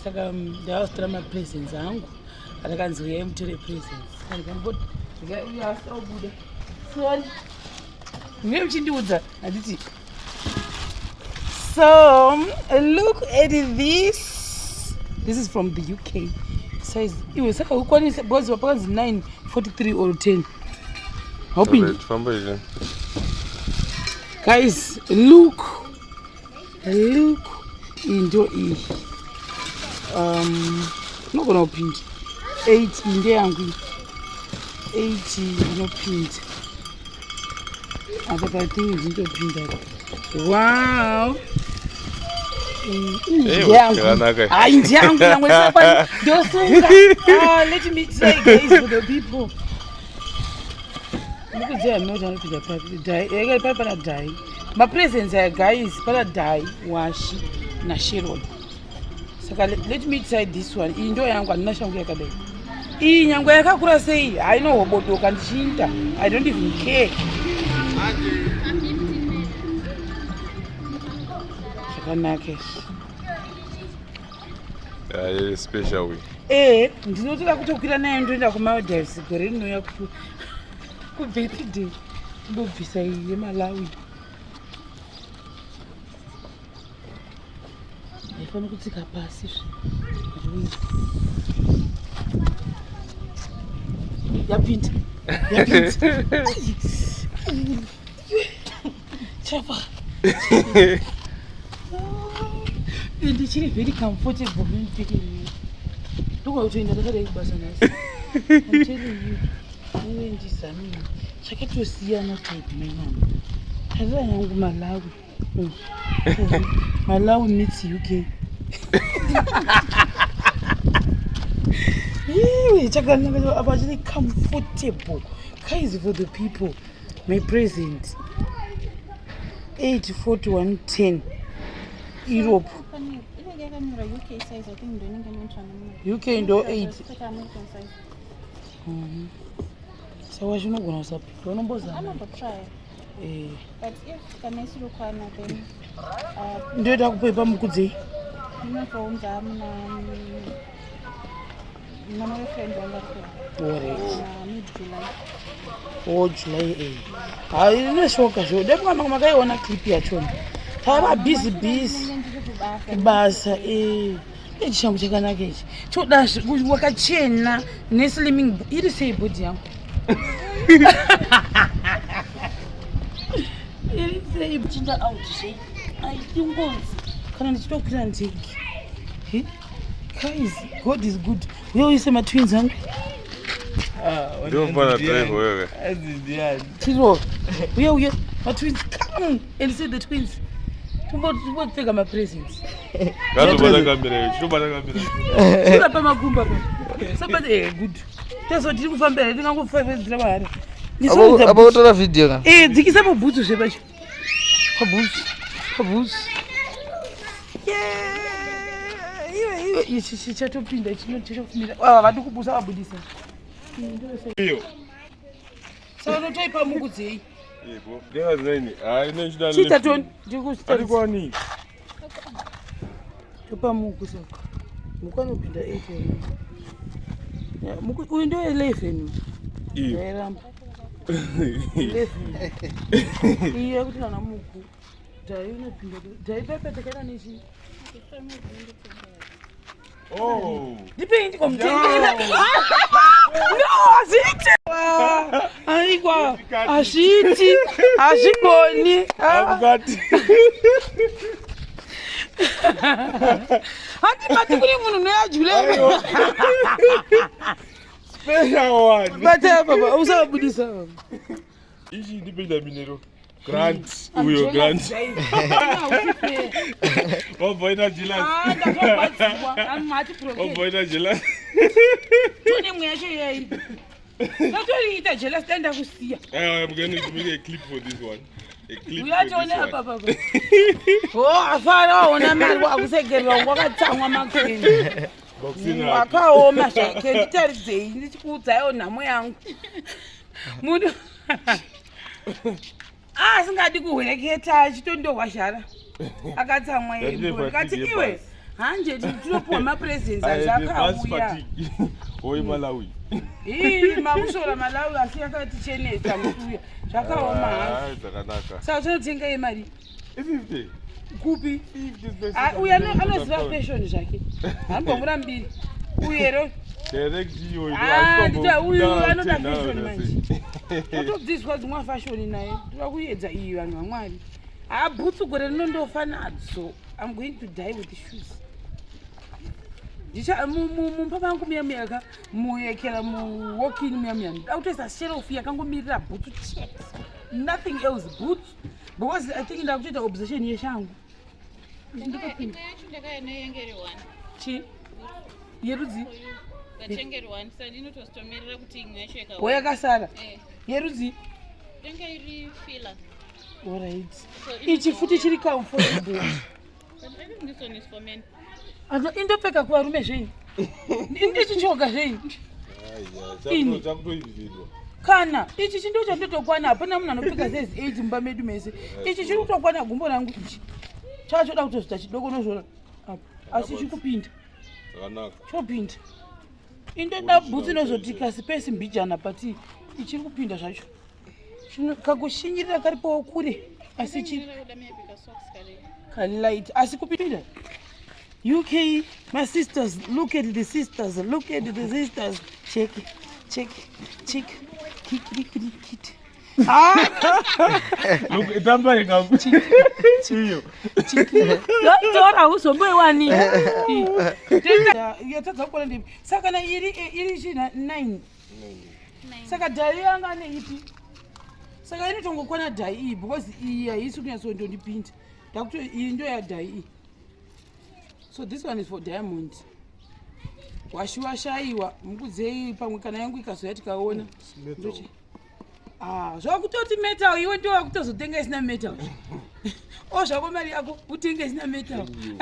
Saka ndavazotora mapresents angu atakanzi uyai mutore presents. Saka sorry. Munge muchindiudza handiti. So look at this. This is from the UK. Size iwe saka ukwanise because pakanzi 943 or 10. Haupindi. Guys, look. Look. Iyi ndo iyi. Unogona kupinda. 8 iyi ndeyangu iyi. 8 inopinda. Apa pathing ndinotopinda. Wow. Yakanaka. Hayi ndiyangu nyangwe sapa ndosunga. Ah, let me try guys for the people. Ndikuziva mnoti anopinda papi. Dai, yaka pari pana Dai. Mapresents aya guys, pana Dai, Washi na Sharon. Saka let me try this one. Iyi ndo yangu handina shangu yakadai. Iyi nyangwe yakakura sei? Hainohobodoka ndichiita. I don't even care. Zvakanaka izvi. Yeah, special way. Eh, ndinotoda kutokwira nayo ndoenda kuMaldives gore rinouya kubirthday. Ndobvisa iyi yeMalawi. Haifaniri kutsika pasi zve. Yapinda. Yapinda. Chapa. Ndichiri very comfortable ndipfeke. Ndogona kutoenda ndakadai kubasa nhasi. I'm telling you. Iwe ndizamini. Chakatosiyana type mai mama. Tarira yangu Malawi. Malawi meets UK. Iwe chakanaka apa chiri comfortable. Guys for the people. My present. 841 10. Europe. UK ndo 8. Saka chinogona kusapinda unombozama. Eh. Ndoita kupepa mukudzei. Oh, July eh. Hayi ineshoka zvo. Dai mwana makaiona clip yachona. Tava busy busy. Kubasa eh. Ichi changu chakanaka ichi. Choda wakachena neslimming iri sei body yangu. Iri sei chinda out sei. Aitingozi. Kana ndichitokwira ndege. Guys, God is good. Uye uise matwins angu. Ndopana drive wewe. Tiro. Uye uye matwins come and see the twins. Tumbopfeka mapresents. Ngatobata kamera, chitobata kamera. Sura pamakumba pa. Sabata eh good. Teso tiri kufamba here tingangofambira mahara. Apa kutora video ka? Eh dzikisa pabhutsu zve pacho. Pabhutsu. Pabhutsu. Yeah. Iwe iwe ichi chichatopinda chinochofumira. Ah vadi kubusa vabudisa. Iyo. Saka unotoipa mukudzei. Yebo. Ndingazi nini? Hayi nechida. Chita toni ndikusta. Arikwani. Topa muku saka. Muku anopinda 8 here. Yeah, muku uyu ndio 11. Iyo. Yairamba. 11. Iyo yekuti nana muku. Dai unopinda. Dai pepe takaita nechi. Oh. Ndipei ndikomutengera. No, hazviiti. Aikwa, hazviiti. Hazvigoni. Akukati. Handibati kune munhu unoyajule. Special one. Bata baba, usabudisa baba. Ichi ndipinda minero. Grant, uyo Grant. Wabvoita jealous. Wabvoita jealous. Tone mweya yacho iyai. Tatoriita jealous dai ndakusiya. I'm going to make a clip for this one. A clip Uya for this tione apa one. baba. Oh, afara waona mari wakusegerera wakatsamwa makuseni. Boxing up. Wakaoma zvake nditaridzei ndichikuudzaiwo nhamo yangu. Munhu asingadi kuhwereketa achitondohwa zhara. Akatsamwa Ndatine ndikati fatigue iwe yebhasi. Hanje tinopuwa mapresents azakauya. Oi Malawi. Ii makusora Malawi asi yakatichenesa musuya. Zvakaoma hanzi. Zvakanaka. Saka tinotenga yemari. 50. Kupi? Ah, uyu anoziva fashion zvake. Hambomurambiri. Uyu Direct iyoyo. Ah, ndita uyu anoda fashion manje. Totodzidzwa dzimwe fashion naye. Toda kuyedza iyi vanhu vaMwari. Ah, bhutsu gore rino ndofa nadzo. I'm going to die with the shoes. Ndicha mumba mangu muya muya ka muyekera mu walk-in muya muya. Ndoda kutoisa shelf yakangomirira bhutsu chete. Nothing else boots because I think ndakutoita obsession yeshangu. Imwe yacho ndakaya nayo yange iri one. Chi? Yerudzi? Ndatengeri one saka ndinotozotomirira kuti imwe yacho ikauya. Wo yakasara? Eh. Yerudzi? Yange iri filler. Alright. So Ichi futi chiri comfortable. But I think this one is for men. Ano indopfeka kuvarume zvei? Ichi choga zvei? Ini. Chakutoividwa. Kana ichi chindo chandotokwana hapana munhu anopfeka size 8 mumba medu mese. Ichi chiri kutokwana gumbo rangu ichi. Chachoda kutozvita chidoko nozvona. Apa. Asi chikupinda. Zvakanaka. Chopinda. Indoda bhutsu inozoti kasipesi mbijana but ichiri kupinda zvacho. Kakushinyirira karipowo kure asi chi kalight asi kupinda. UK, my sisters, look at the sisters, look at the sisters. Check, check, check, kick, kick, kick, kick. Ah! Look, tamba inga. Chiyo. Tora uzomboiwani. Yatadza kukwana ndipi. Saka na iri iri china 9. Saka dhai yanga ane ipi? Saka inotongokwana dhai iyi because iyi haisi kunyatsondondipinda. Ndakuti iyi ndo yadhai iyi. So this one is for diamond. Washiwashaiwa mukudzei pamwe kana yangu ikazoya tikaona. Ndochi. Ah, zvakutoti metal iwe ndiwe wakutozotenga isina metal. O zvako mari yako utenge isina metal. You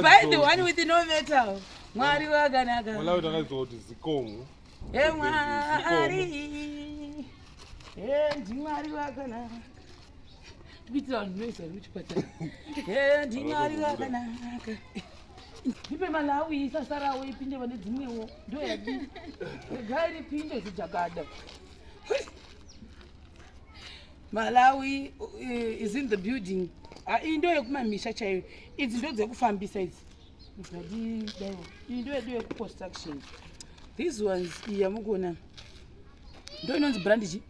buy the one with no metal. Mwari wakanaka. Malawi takaidzwa kuti zikomo. Hey Mwari. Hey ndimwari wakanaka. Tikuitira vanhu noise vari kuchipatara. Hey ndimwari wakanaka. Ndipe Malawi isasarawo ipinde vane dzimwewo. Ndo yadi. Regai ripinde zijakada. Malawi is in the building. Ah, iyi ndo yekumamisha chaiyo. Idzi ndo dzekufambisa idzi. Ngadi iyi ndo yedu yekuconstruction. These ones iyi yamukuona. Ndo inonzi brand chi?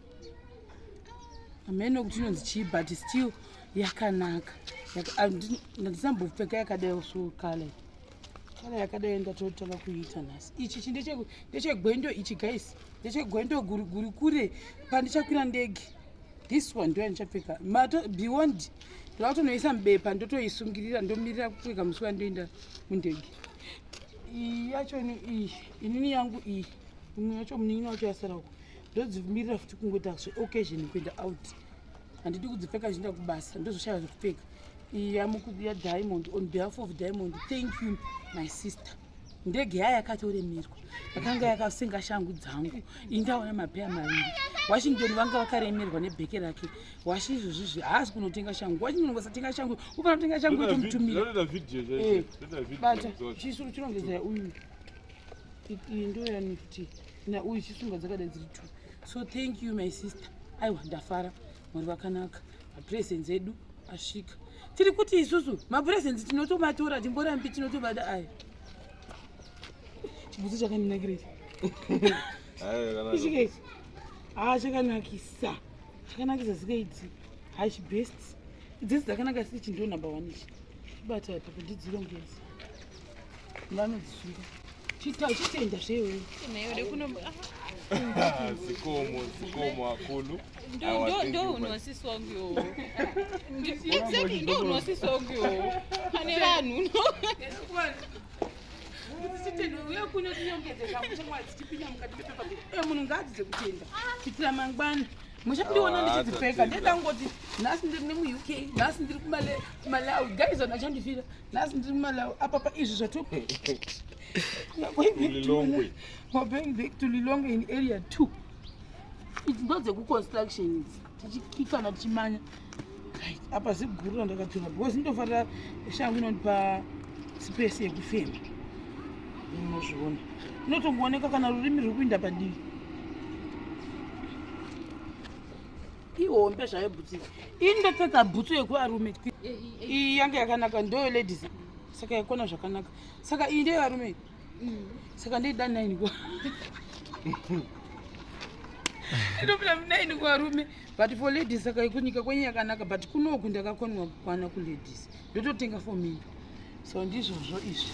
Hameno kuti inonzi chii but still yakanaka. Ndisambopfeka yakadai so kale. Kale yakadai ndatotanga kuiita nhasi. Ichi chi ndechegwendo ichi guys. Ndechegwendo guri guri kure pandichakwira ndege. This one ndo yandichapfeka. Mato beyond ndoda kutonoisa mubepa ndotoisungirira ndomirira kupfeka musi wandoenda mundege. Iyi yacho iyi inini yangu iyi imwe yacho munin'ina wacho yasara uko. Ndodzimirira futi kungoita zveoccasion kuenda out. Handidi kudzipfeka ndichienda kubasa ndozoshaya zvekupfeka. Iyi yaDiamond on behalf of Diamond thank you my sister. Ndege yaya yakatoremerwa yakanga yakasenga shangu dzangu indaona mapeya maviri. Washington vanga vakaremerwa nebheke rake. Washi izvozvizvi haasi kunotenga shangu. Washington ukasatenga shangu ufanira kutenga shangu itomutumira. Bata chisu chirongedzera uyu. Iyi ndo yani futi na uyu chisunga dzakadai dziri two. So thank you my sister. Aiwa ndafara. Mwari vakanaka. Mapresents edu asvika. Tiri kuti isusu mapresents tinotomatora timborambi tinotobada aya. Chibutsu chakandinakira ichi. Ichi Ah, chakanakisa. Chakanakisa zikaiti. Hachi best. Idzidzi dzakanaka si ichi ndo number 1 ichi. Chibata ipapo ndidzirongedze. Vanodzisunga. Chita chitenda zvewe. Zikomo, zikomo akulu. Ndo unosisi wangu iwowo. Exactly, ndo unosisi wangu iwowo. Pane vanhu no. Uye kuno tinyongedze zvangu shamwari dzichipinda mukati mepepa. Munhu ngaadzidze kutenda. Kuitira mangwana. Muchandiona ndichidzipfeka. Ndenda kungoti nhasi ndiri nemuUK, nhasi ndiri kuMalawi. Guys vanhu vachandifira. Nhasi ndiri kuMalawi. Apa pa izvi zvato. Lilongwe. We're going back to Lilongwe in area 2. Idzi ndo dzekuconstruction idzi. Tichikikana tichimanya. Right, apa ziguru randakatora because ndofarira shangu inondipa space yekufema. Unozviona, inotongooneka kana rurimi ruri kuinda padivi. Ihombe zvayo bhutsu iyi. Ndopfeka bhutsu yekuvarume. Iyi yange yakanaka, ndoyo ladies, saka yakona zvakanaka. Saka iyi ndeyevarume, saka ndeida 9 kwa inopinda 9 kuvarume, but for ladies, saka kunyika kwenye yakanaka, but kunoku ndakakonwa kukwana kuladies, ndototenga for me. So ndizvozvo izvi,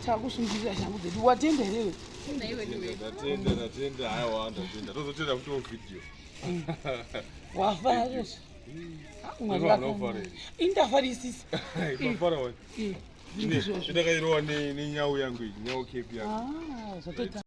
takusungirira shangu dzedu. Watenda herewe? Ndatenda, ndatenda. Haiwa, ndatenda. Tozotenda kuti video. Wafara izvo? Ndofara. Indafarisisa. Mafara wani. Ndizvozvo. Ndakairowa nenyau yangu iyi, nyau cape yangu. Ah, zvatoita.